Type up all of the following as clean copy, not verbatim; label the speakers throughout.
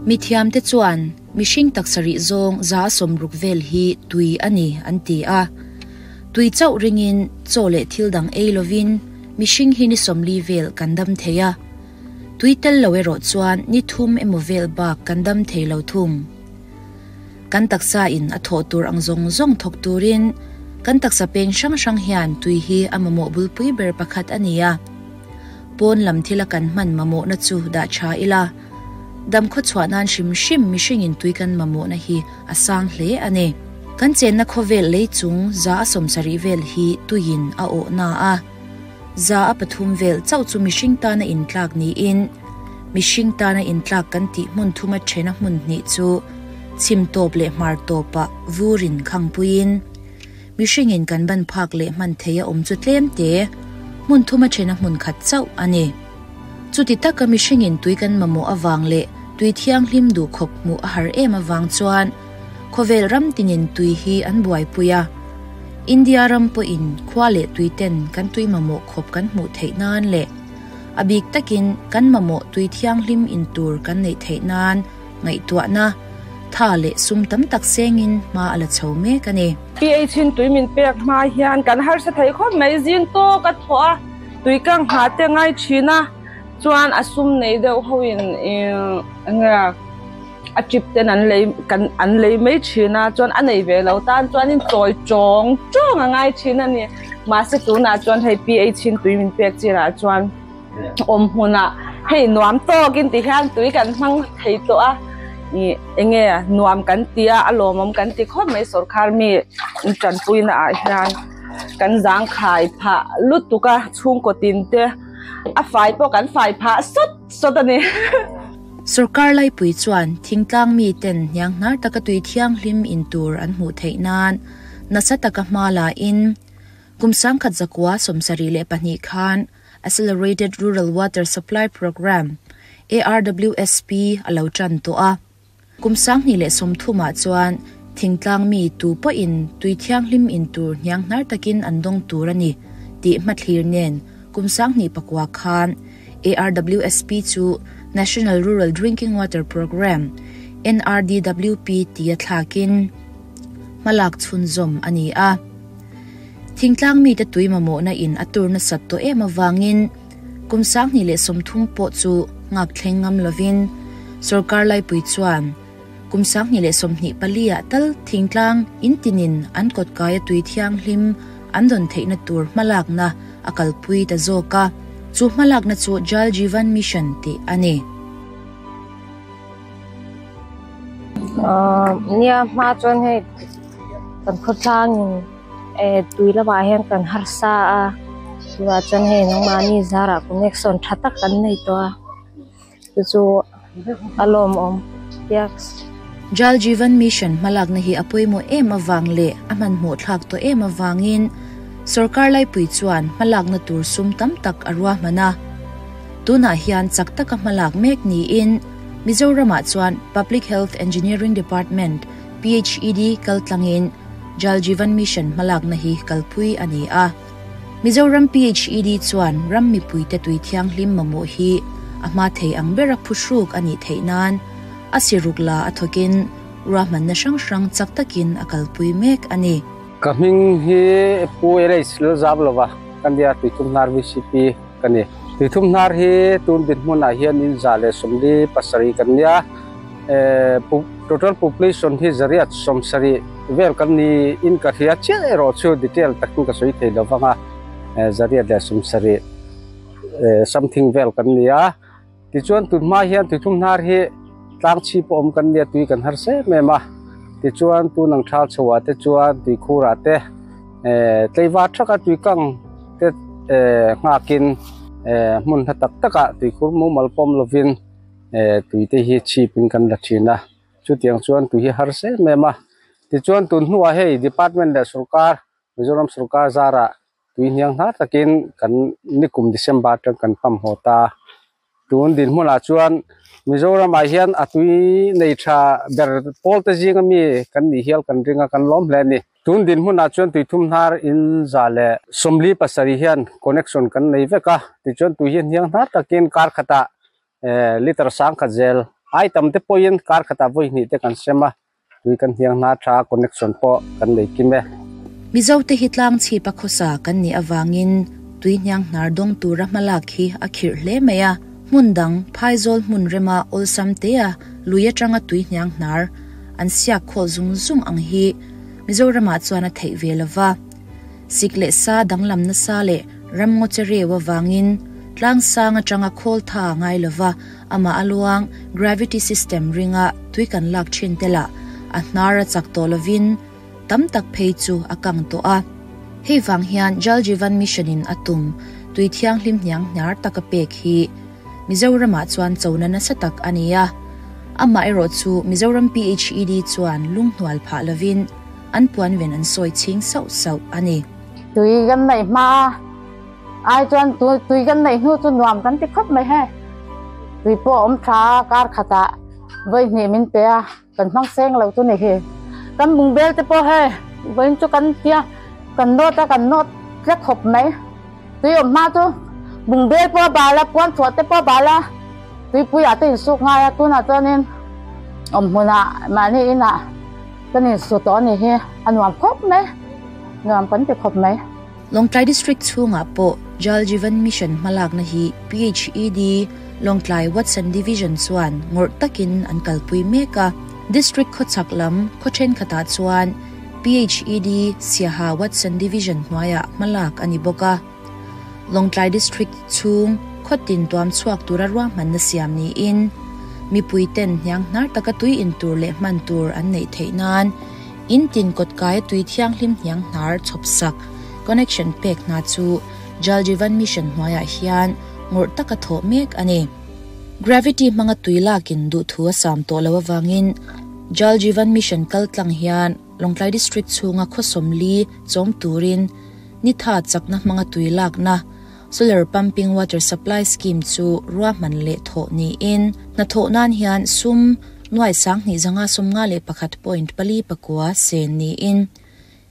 Speaker 1: Mithiamte chuan mihring taksa rih zawng 60% vel hi tui a ni an ti a. Tui chauh ringin chaw leh thil dang ei lovin mihring hi ni 40 vel kan dam thei a. Tui tel lo erawh chuan ni thum emaw vel bak kan dam thei lo thung. Kan taksa in a thawh tur ang zawng zawng thawk turin kan taksa peng hrang hrang hian tui hi a mamawh bulpui ber pakhat a ni a. Pawn lam thila kan hman mamawhna chu dah tha ila, dam khaw chhuah nan hrim hrim mihringin tui kan mamawhna hi a sang hle a ni. Kan chenna khawvel lei chung 70% vel hi tuiin a awhna a. 3% vel chauh chu mihring tana intlak niin, mihring tana intlak kan tih hmun thuma thena hmun hnih chu chhim tawp leh hmar tawpah vurin khangpuiin, mihringin kan ban phak leh hman thei a awm chu tlem te, hmun thuma thena hmun khat chauh a ni. Chuti taka mihringin tui kan mamawh avang leh tui thianghlim duh khawp hmuh a har em avang chuan khawvel ram tinin tui hi an buaipui a. India ram pawhin khua leh tui ten kan tui mamawh khawp kan hmuh theih nan leh a bik takin kan mamawh tui thianghlim in tur kan neih theih nan ngaihtuahna tha leh sum tam tak sengin hma a la chho mek a ni.
Speaker 2: PH in tui min pek hma hian kan harsa thei khawp mai, zing tawk a thawh a, tui kang hna te ngai thin a, chuan a sum nei deuh ho in enge a trip ten an lei kan an lei mai thin a, chuan a nei ve lo tan chuan in chawi tawng tawng a ngai thin a ni. Mahse tunah chuan hei PH in tui min pek chinah chuan awm hmunah hei nuam tawkin ti hian tui kan hmang thei tawh a, ih enge nuam kan ti a, a lawmawm kan ti khawp mai sorkar mi tanpuina ah hian kan zangkhai phah lutuk a, chhungkaw tin te a fai pawh kan fai phah sawt sawt a ni.
Speaker 1: Sorkar laipui chuan thingtlang mi ten hniang hnar taka tui thianghlim in tur an hmuh theih nan nasa taka hma la in kum 1972 khan Accelerated Rural Water Supply Programme, ARWSP, a lo tan tawh a. Kum 2030 ah chuan thingtlang mi tu pawhin tui thianghlim in tur hniang hnar takin an dawng tur a ni tih hmathlir nen kum 2009 khan ARWSP chu National Rural Drinking Water Programme, NRDWP, tia thlakin hmalak chhunzawm a ni a. Thingtlang mite tui mamawhna in a tur nasat tawh em avangin kum 2030 pawh chu nghak thleng ngam lovin sorkar laipui chuan kum 2024 ah tal thingtlang in tinin an kawtkaia tui thianghlim an dawn theihna tur hmalakna a kalpui ta zawk a, chu hmalakna chu Jal Jeevan Mission tih a ni.
Speaker 3: Nia hma chuan hei kan khawtlangin eh tui lamah hian kan harsa a, chuvah chuan hei nangmahni zarah connection tha tak kan nei tawh a, chu chu a lawmawm biak.
Speaker 1: Jal Jeevan Mission hmalakna hi a pawimawh em avang leh a hmanhmawh thlak tawh em avangin sorkar laipui chuan hmalakna tur sum tam tak a ruahman a. Tunah hian chak taka hmalak mek niin Mizoramah chuan Public Health Engineering Department, PHED, kaltlangin Jal Jeevan Mission hmalakna hi kalpui a ni a. Mizoram PHED chuan ram mipuite tui thianghlim mamawh hi a hma thei ang bera phuhruk a nih theih nan a siruk la a thawkin ruahmanna hrang hrang chak takin a kalpui mek a ni.
Speaker 4: Ka hming hi Pu LH Lalzamlova ka nia, Tuithumhnar VCP ka ni. Tuithumhnar hi tun dinhmunah hian in 147 kan nia. Total population hi 170 vel kan ni in ka hria chiah erawh chu detail takin ka sawi thei lo vang a, 170 something vel kan ni a. Tichuan tun hma hian Tuithumhnar hi tlang chhip awm kan nia, tui kan har sem em a. Tichuan tun ang thal chhoah te chuan tuikhurah te tleivar thaka tuikang te nghakin hmun hla tak takah tuikhur mumal pawm lovin tui te hi chhipin kan la thin a. Chutiang chuan tui hi har sem em a. Tichuan tun hnuah hei department leh sorkar, Mizoram sorkar zarah tui hniang hnar takin kan nikum December atang kan pump haw ta. Tun dinhmunah chuan Mizoramah hian a tui nei tha ber pawl te zinga mi kan nih hial kan ring a, kan lawm hle a ni. Tun dinhmunah chuan Tuithumhnar in 147 hian connection kan nei vek a, tichuan tui hi hniang hnar takin kar khatah liter 1000 zel Ai tam te pawhin kar khatah vawi hnih te kan sem a, tui kan hniang hna tha a connection pawh kan nei kim e.
Speaker 1: Mizo te hi tlang chhip a khawsa kan nih avangin tui hniang hnar dawng tura hmalak hi a khirh hle mai a, hmun dang phaizawl hmun rema awlsam tea lui atanga tui hniang hnar an siak khawl zung zung ang hi Mizoramah chuan a theih ve lova. Sik leh sa danglam nasa leh ramngaw che reu avangin tlang sang atanga khawl tha ngai lova amah a luang gravity system ringa tui kan lak thin te lah a hnar a chak tawh lovin tam tak phei chu a kang tawh a. Hei vang hian Jal Jeevan Mission in a tum tui thianghlim hniang hniar taka pek hi Mizoramah chuan chona nasa tak a ni a. Amaherawh chu Mizoram PHED chuan lunghnual phah lovin an puan ven an sawi chhing sauh sauh a ni.
Speaker 5: Tui kan neih hma a, ai chuan tui kan neih hnu chu nuam kan ti khawp mai he. Tui pawh a awm tha a, kar khatah vawi hnih min pe a, kan hmang seng lo chu ni hi. Kan bungbel te pawh hei vawiin chu kan tia kan nawt a, kan nawt tlek khawp mai. Tui awm hma chu bungbel pawh a bal a, puan chhuah te pawh a bal a, tuipuiah te insuk ngai a, tunah chuanin awm hmunah mahni inah Kan insu tawh a nih hi, a nuam khawp mai, nuam kan ti khawp mai.
Speaker 1: Lawngtlai District chhungah pawh Jal Jeevan Mission hmalakna hi PHED, Lawngtlai Watson Division chuan ngawrh takin an kalpui mek a. District khawchhak lam khaw thenkhatah chuan PHED, Siaha Watson Division hnuaiah hmalak a ni bawk a. Lawngtlai District chhung khawtin tuam chhuak tura ruahmanna siam niin mipui ten hniang hnar taka tui in tur leh hman tur an neih theih nan in tin kawtkaia tui thianghlim hniang hnar chhawp sak connection pek hna chu Jal Jeevan Mission hnuaiah hian ngawrh taka thawh mek a ni. Gravity hmanga tui lakin duhthu a sam tawh loh avangin Jal Jeevan Mission kal tlang hian Lawngtlai District chhunga khawsawmli chawm turin Nitha chakna hmanga tui lakna, Solar Pumping Water Supply Scheme chu ruahman leh thawh niin hnathawh nan hian sum nuai sanghnih zanga 51.4 pakua sen niin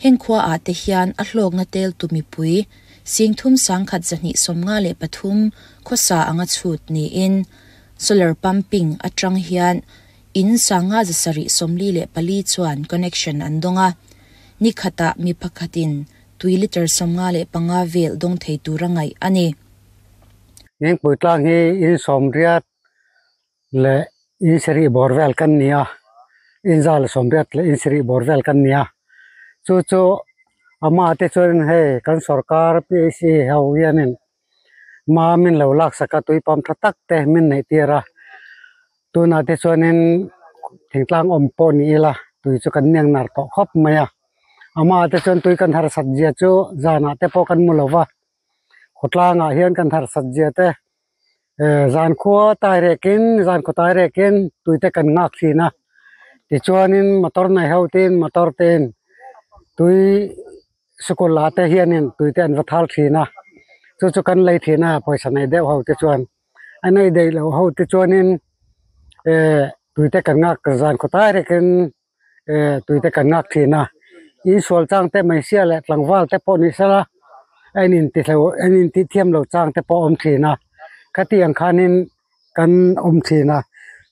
Speaker 1: heng khua ah te hian a hlawkna teltu mipui singthum sangkhat zahnih 53 khawsa anga chhut niin Solar Pumping atang hian In sanga 744 chuan connection an dawng a, ni khatah mi pakhatin tui litre 55 vel dawng thei tura ngaih a ni.
Speaker 6: Ngengpui tlang hi in sawmriat leh in sarih bawr vel kan ni a, in za leh sawmriat leh in sarih bawr vel kan ni a, chu chu amah te chuan hei kan sorkar PAC ho hianin ma min lo laksak a tui pump tha tak te min neih tir a. Tunah te chuanin thingtlang awm pawh ni ila tui chu kan niang nar tawh khawp mai a, amah te chuan tui kan harsat zia chu zanah te pawh kan mu lo va, khawtlangah hian kan harsat zia te eh zan khua tai rekin zan khaw tai rekin tui te kan nghak thin a, tichuanin motor nei ho tin motor ten tui sikul ah te hianin tui te an va thal thin a, chu chu kan lei thin a pawisa nei deuh ho te chuan. A nei daih loh ho te chuanin eh tuite kan nghak zan khaw tai rekin eh tuite kan nghak thin a insual chang te hmeichhia leh tlangval te pawh ni sela a in intihlo a in intihthiam lo chang te pawh a awm thin a khatiang khanin kan awm thin a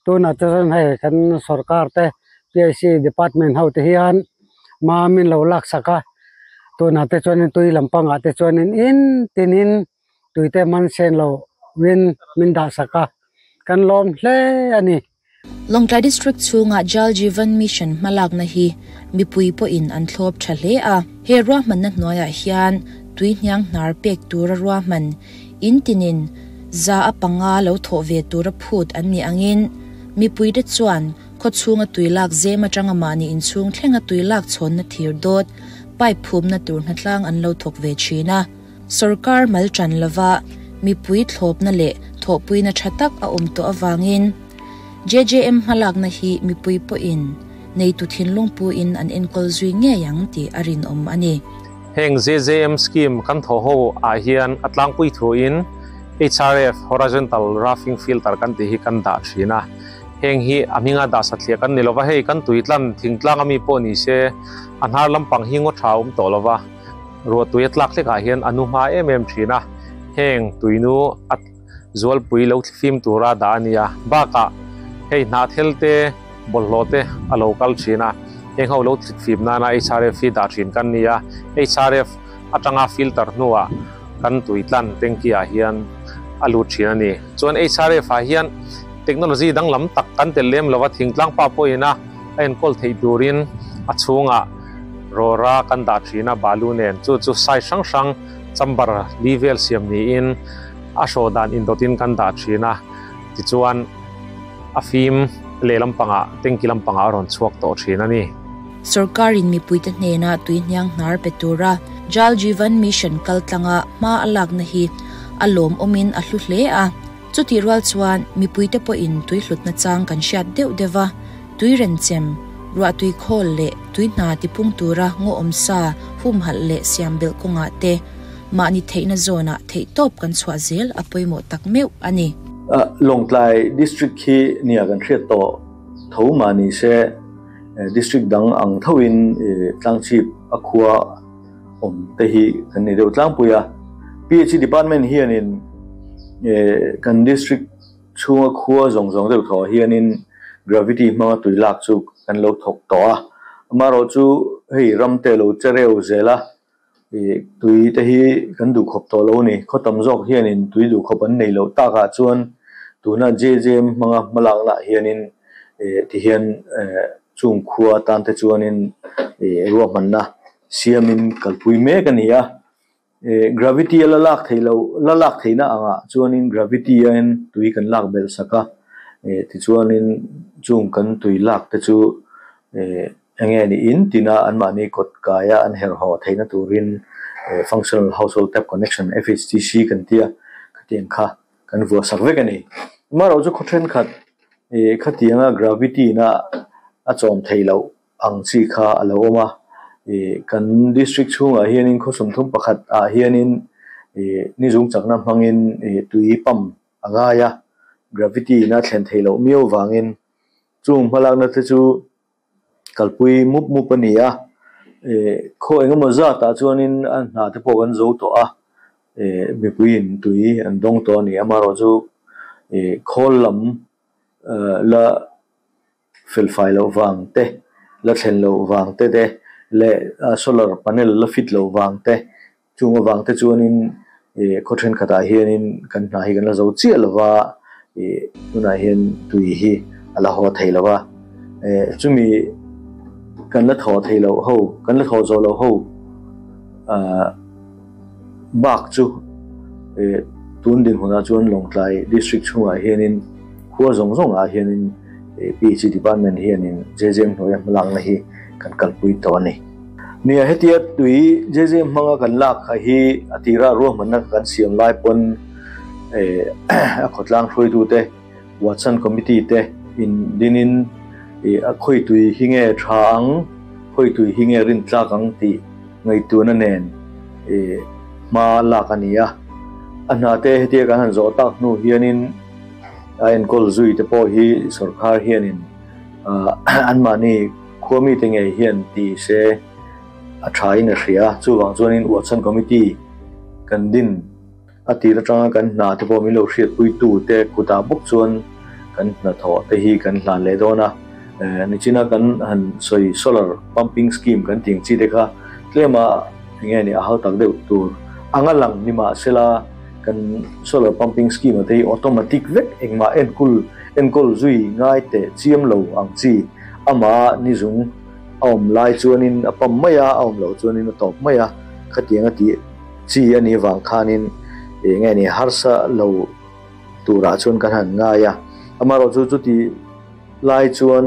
Speaker 6: tunah chuan hei kan sorkar te P I C department ho te hian mamin lo laksak a tunah te chuanin tui lampangah te chuanin in tinin. Tuite man sen lo win min dah sak a, kan lawm hle a ni.
Speaker 1: Lawngtlai District chhunga Jal Jeevan Mission hmalakna hi mipui pawhin an thlawp tha hle a. He ruahmanna hnuaiah hian tui hniang hnar pek tura ruahman in tinin 5% lo thawh ve tura phut an nih angin mipuite chuan khaw chhunga tui lak zem atanga mahni inchhung thlenga tui lak chhawnna thir dawt pipe phumna tur hnatlang an lo thawk ve thin a. Sorkar mal tan lova mipui thlawpna leh thawhpuina tha tak a awm tawh avangin JJM hmalakna hi mipui pawhin neitu thinlung puin an enkawl zui ngei ang tih a rinawm a ni.
Speaker 7: Heng JJM scheme kan thawh ho ah hian a tlangpui thuin HRF, Horizontal Roughing Filter, kan tih hi kan dah thin a. Heng hi a hminga dah satliah kan ni lova, hei kan tuitlan thingtlang ami pawh ni se a hnar lampang hi ngaw tha a awm tawh lova. Ruahtui a tlak hlekah hian a nu hma em em thin a, heng tuinu a zualpui lo thlifim tura dah a ni a. Bakah Hei hnahthel te, bawlhhlawh te a lo kal thin a, heng ho lo thlit fim nana HRF hi dah thin kan ni a, HRF atanga filter hnuah kan tui tlan tanky ah hian a lut thin a ni. Chuan HRF ah hian technology danglam tak kan telh lem lova thingtlang pa pawhin a a enkawl theih turin a chhungah rawra kan dah thin a balu nen chu chu size hrang hrang chamber li vel siam niin a hraw dan indawtin kan dah thin a tichuan a fim leh lampangah tanky lampangah a rawn chhuak tawh thin a ni.
Speaker 1: Sorkarin mipuite hnena tui hniang hnar pe tura Jal Jeevan Mission kaltlanga hma a lakna hi a lawmawmin a hlu hle a. Chutih rual chuan mipuite pawhin tui hlutna chang kan hriat deuh deuh a, tui renchem, ruahtui khawl leh tui hna tipung tura ngaw awmsa humhalh leh siam belh kawngah te mahni theihna zawnah theihtawp kan chhuah zel a pawimawh tak meuh a ni.
Speaker 8: Lawngtlai District hi nia kan hriat tawh tho mah ni se, District dang ang thoin tlangchhip a khua awm te hi kan ni deuh tlangpui a. PHE department hianin kan district chhunga khua zawng zawng deuh thawh hianin gravity hmanga tui lak chu kan lo thawk tawh a. Amaherawh chu hei ram te lo che reu zel a, tui te hi kan duhkhawp tawh lo a ni. Khaw tam zawk hianin tui duhkhawp an nei loh takah chuan tuna JJM hmanga hmalakna ah hianin tihian chung khua atan te chuanin ruahmanna siamin kalpui mek a ni a. Gravity a la lak theih loh la lak theihna angah chuanin gravity a in tui kan lak belh sak a, tichuanin chung kan tui lak te chu eng nge niin tina anmahni kawt kaia an herh haw theihna turin functional household tap connection FHTC kan tia khatiang kha kan vuah sak vek a ni. Amaherawhchu khaw thenkhat khatianga gravity na a chawm theih loh ang chi kha a lo awm a, ih kan district chhungah hianin khaw 31 ah hianin ih ni zung chakna hmangin ih tui pump a ngai a, gravity in a thlen theih loh miau vangin chung hmalakna te chu kalpui mup mup a ni a, ih khaw engemaw zatah chuanin a hna te pawh kan zo tawh a, ih mipuiin tui an dawng tawh a ni. Amaherawhchu ih khawl lam la felfai loh vang te, la thlen loh vang te te leh solar panel la fit loh vang te chung avang te chuanin ih khaw thenkhatah hianin kan hna hi kan la zo chiah lo va, ih tunah hian tui hi a la haw thei lo va, eh chumi kan la thaw thei loh ho kan la thaw zawh loh ho ah bak chu eh tun dinhmunah chuan Lawngtlai district chhungah hianin khua zawng zawngah hianin PHE department hianin JJM hnuaia hmalakna hi kan kalpui tawh a ni. Nia hetia tui JJM hmanga kan lak kha hi a tira ruahmanna kan siam lai pawn a khawtlang hruaitute Watson committee te in dinin a khawi tui hi nge tha ang, khawi tui hi nge rintlak ang tih ngaihtuahna nen hma lak a ni a. A hna te hetia kan han zawh tak hnu hianin a enkawl zui te pawh hi sorkar hianin anmahni khua mite ngei hian ti se a thain a hria. Chuvang chuanin Watson committee kan din a tir atanga kan hna te pawh min lo hriatpuitu te kutah bawk chuan kan hnathawh te hi kan hlan leh dawn a. Nichina kan han sawi solar pumping scheme kan tih ang chi te kha tlema eng nge ni a hau tak deuh tur anga lang ni mahsela kan solar pumping scheme te hi automatic vek engmah enkul enkawl zui ngai teh chiam lo ang chi ama ni zung a awm lai chuanin a pump mai a, a awm loh chuanin a tawp mai a, khatiang a tih chi a nih vang khanin eng nge ni harsa lo turah chuan kan han ngai a. Amaherawhchu chuti lai chuan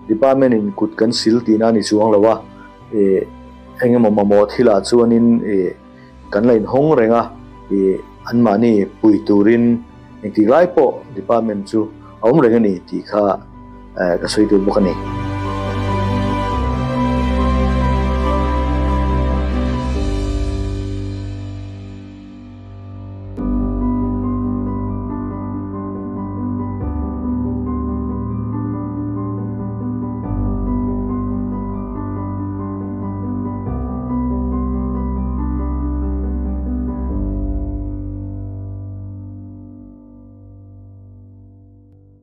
Speaker 8: department in kut kan sil tihna a ni chuang lo a, ih eng emaw mamawh thilah chuanin ih kan la inhawng reng a, ih anmahni pui turin engtik lai pawh department chu a awm reng a ni tih kha ka sawi tur bawk a ni.